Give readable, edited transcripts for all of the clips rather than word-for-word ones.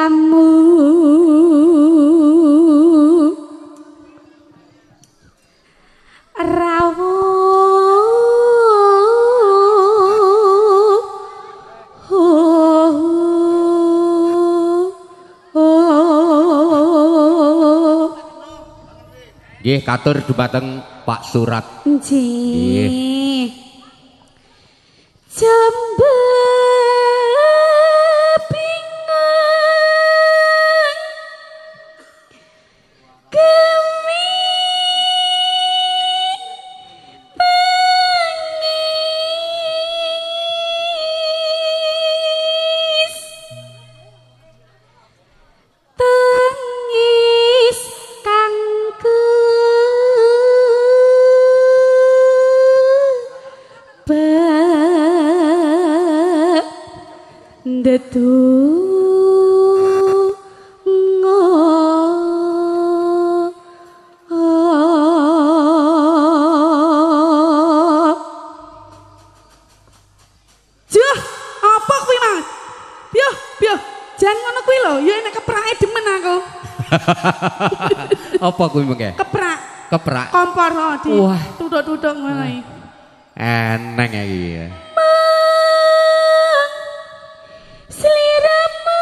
Sliramu rawuh Nggih katur dumateng Pak Surat. Nggih. Jembe bingung gemi tangis tangis kang Ndedonga. Juh, apa kuwi, Mas? Piyo, piyo, jan ngono kuwi lho, ya enek keprake demen aku. Apa kuwi mengke? Keprak. Keprak. Kompor di tutuk-tutuk ngono iki. Eneng iki. Sliramu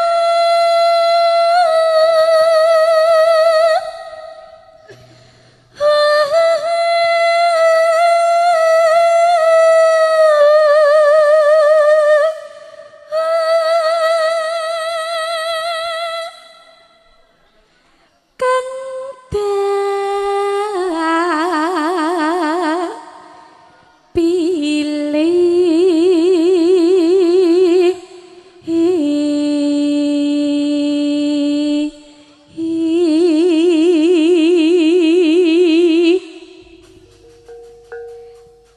kang pilih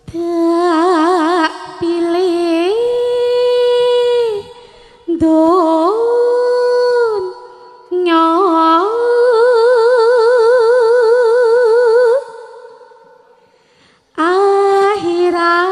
tak pilih donya akhirat.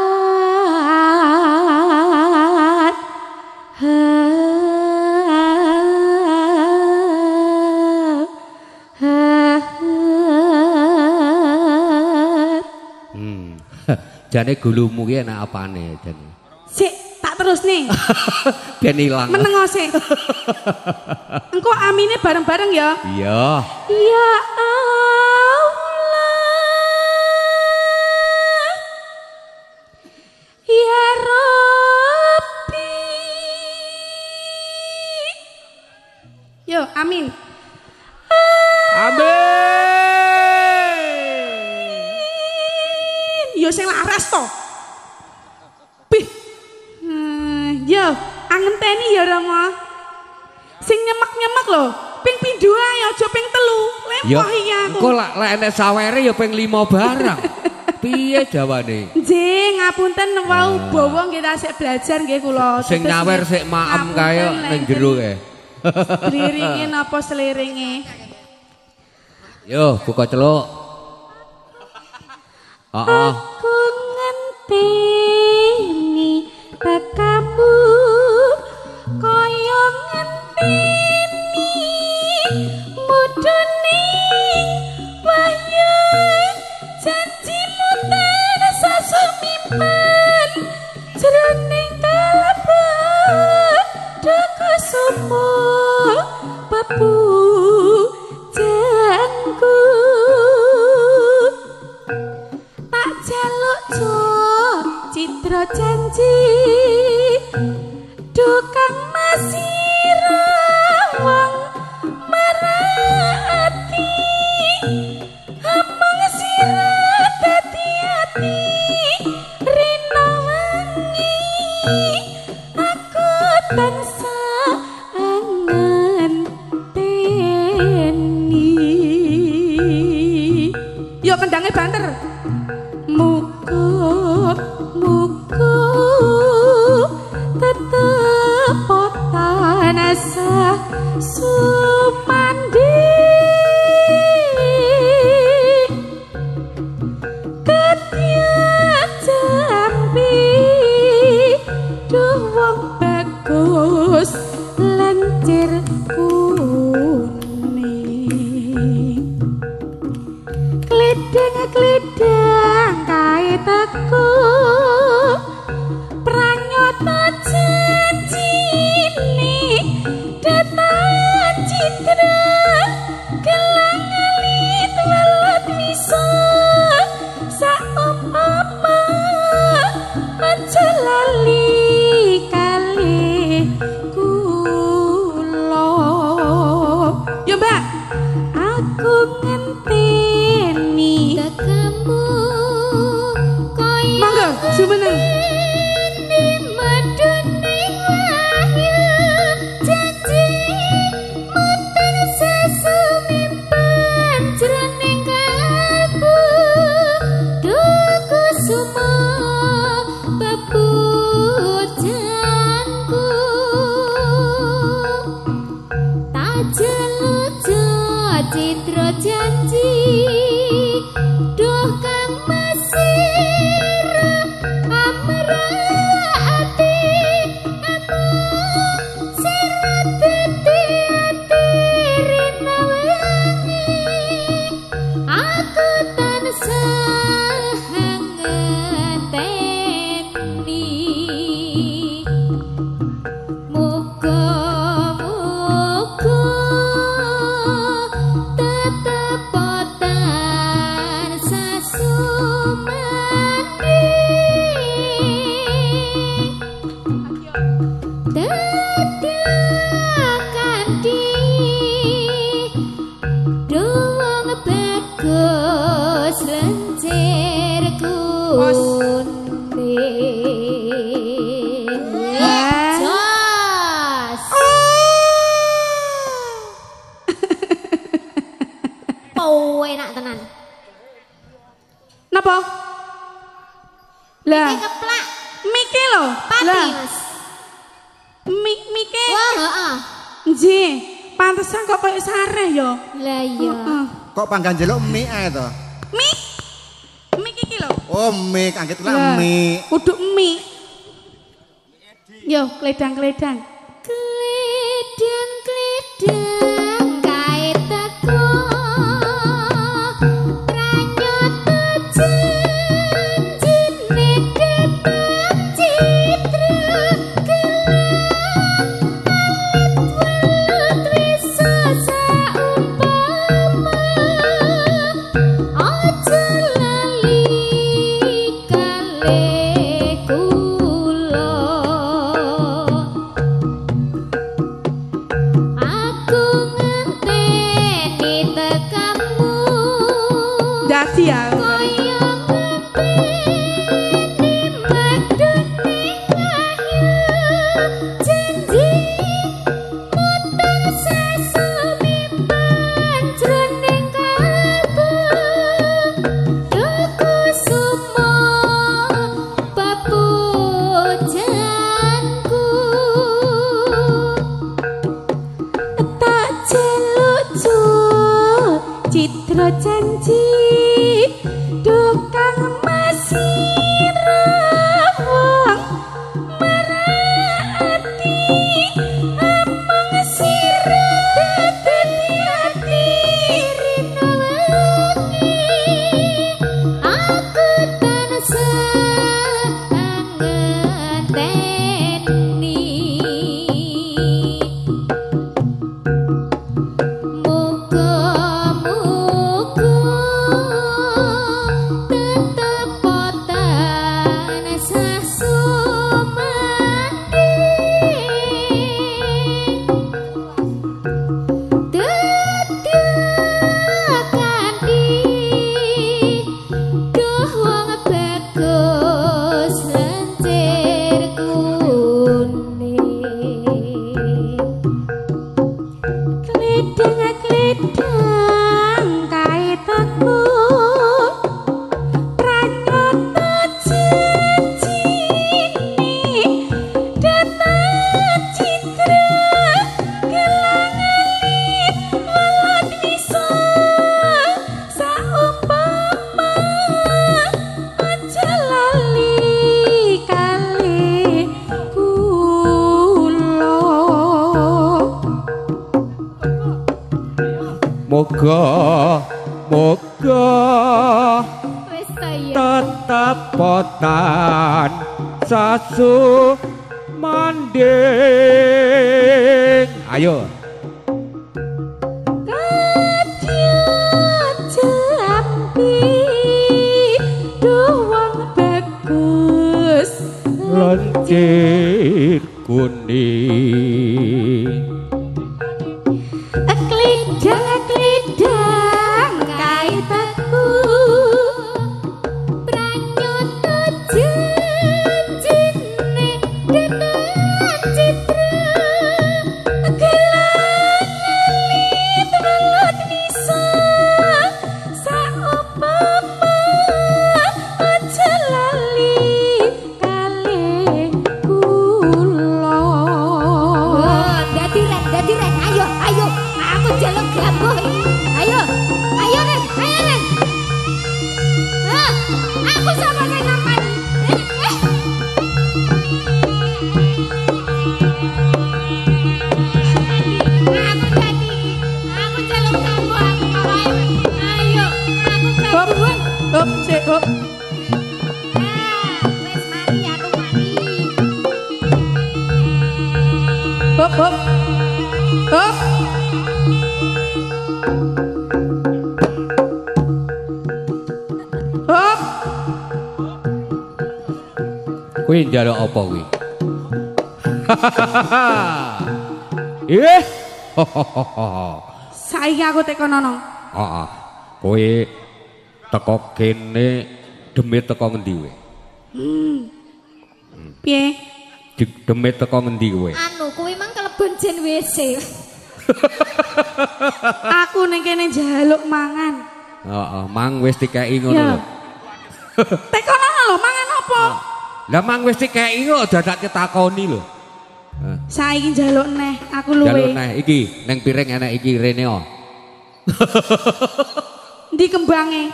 Jane gulumu ki enak apane jane? Sik, tak terus nih. Ben ilang. Menengo sik. Engko amine bareng-bareng ya. Iya. Ya Allah. Ya Rabbi. Yo, amin. Amin. Yo sing laras to. Bih. Yo, angenteni ya Rama. Sing nyemek-nyemek lho, ping pindho ae aja ping 3. Lempoh iki aku. Engko lak lek enek sawere ya ping 5 barang. Piye jawane? Nggih, ngapunten wau bawa nggih tasik belajar nggih kula. Sing nyawer sik maem kae ning jero kae. Sliringe napa sliringe? Yo, buka celuk. Aku ngenteni tekamu kaya ngenteni mudune wahyu janjimu tansah sumimpen jroning kalbu kusumo pepujanku. Jaluk citra janji dukang masira wong marati amung sira dadi ati rina wengi aku tansah ngenteni. Yo kendange banter. Muga muga tetep tansah sumandhing ketya jampi duh wong bagus lencir kuwi. Aja lali kali kula. Yo Mbak, aku ngenteni tekamu koyo. Monggo jumeneng. Citra janji duh kang masira amra ati amung sira dadi ati rina wengi aku tansah ngenteni muga muga enak tenan. Napa? Lah, keplak. Mike lho. Pati, Mas. Mike. Wah, heeh. Nggih, pantesan kok koyo sareh ya. Lah iya. Kok panggan njaluk mie ae to? Mie. Mie iki lho. Oh, mie, anggit lah mie. Kudu mie. Yo, kledang-kledang. Kledang-kledang kae teko. Citra janji dukang masira wong marati amung sira dadi ati rina wengi aku tansah ngenteni muga kledang kae teko pranyata janjine data citra gelang alit welat wisa saumpama aja lali kali kula. Moga moga wis ta ya tetep potan sasu manding. Ayo kadya jampi duwang bagus. Kucir kuning. Klidang-klidang kaitaku pranyata janjine datan citra gelang alit welut misa saupama aja lali kalih kula. Oh, dadi ren, ayo, ayo. Aku jaluk gambuh iki. Ayo, ayo Ren, ayo Ren. Hah, aku sama sing nampani. Aku dadi, aku jaluk gambuh aku malah. Ayo, aku Hop, gambuhan. hop, sik, hop. Ah, wis mari aku mari. Hop, hop. Hop. Hop. Kuwi njaluk apa kuwi? Ih. Saiki aku tekonono. Heeh. Kowe teko kene demit teko ngendi kowe? Piye? Demit teko ngendi kowe? Anu, kuwi mang kelebon jen WC. Aku ning kene njaluk mangan. Heeh, mang wis dikeki ngono Ya. lho. Tekonono lho, mangan apa? Lah mang wis dikeki kok dadak ditakoni lho. Saiki njaluk neh, aku Jaluk luwe. neh iki neng piring enek iki rene oh. Ndi kembange?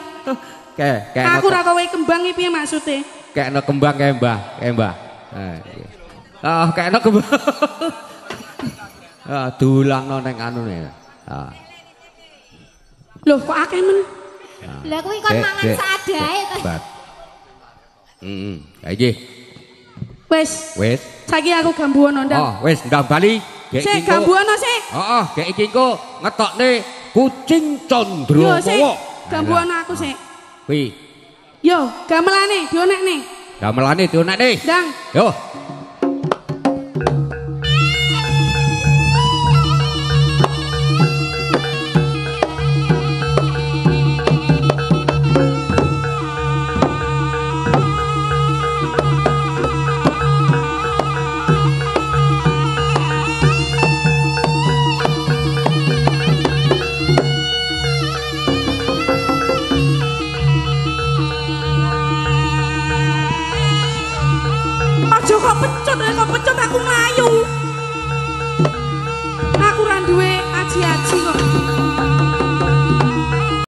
Ke, Aku ora kowe kembang iki piye maksude? Kekno kembang kae Mbah, kae Mbah. Eh, iya. Ah, kekno kembang. Ah, diulangno neng anune. Ah. Loh, kok akeh men? Lah kuwi kon mangan saadae to. Bat. Heeh, iki. Wis, Wis. saiki aku gambuono ndang. Oh, wis ndang bali. Gek Sik iki engko. gambuono sik. Heeh, gek iki engko ngetokne kucing Yo sik, Candramawa. gambuono aku sik. Kuwi Yo, gamelane dionekne. gamelane dionekne. Ndang. Yo.